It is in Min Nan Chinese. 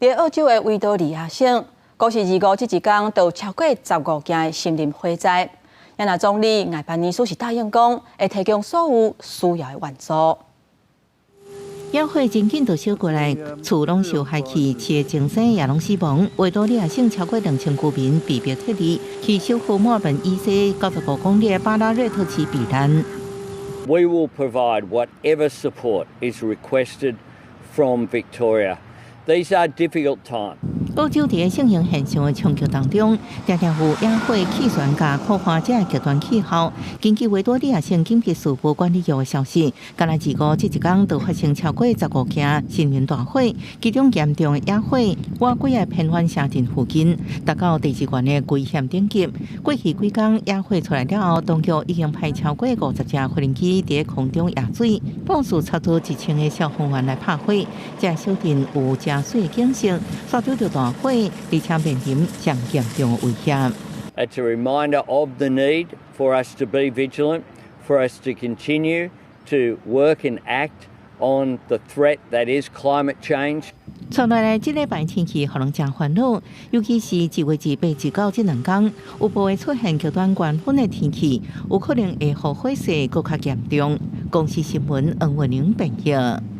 佇澳洲的維多利亞省，閣是二五這一工，就有超過十五件的森林火災。啊若總理艾班尼斯是答應講，會提供所有需要的援助。野火真緊就燒過來，厝攏燒害去，飼的精牲也攏死亡。維多利亞省超過2000居民被迫撤離，去首府墨爾本以西95公里的巴拉瑞特市避難。 We will provide whatever support is requested from Victoria. These are difficult times. 澳洲佇聖嬰現象的衝擊當中，常常有野火、氣旋佮苦旱這極端氣候。根據維多利亞省緊急事務管理局的消息，干焦二五這一工就發生超過十五件森林大火，其中嚴重的野火，倚幾个偏遠城鎮附近，達到第二懸的危險等級。過去幾工野火出來了後，當局已經派超過50架無人機佇空中壓水，部署差不多1000个消防員來拍火。這个小鎮有誠媠的景色，煞拄著大火，而且面臨上嚴重的危險。 It's a reminder of the need for us to be vigilant, for us to continue to work and act on the threat that is climate change. 接落來這禮拜天氣予人誠煩惱，尤其是2月28、29這兩工，有部會出現極端乾旱的天氣，有可能會予火勢閣較嚴重。公視新聞黃文玲編譯。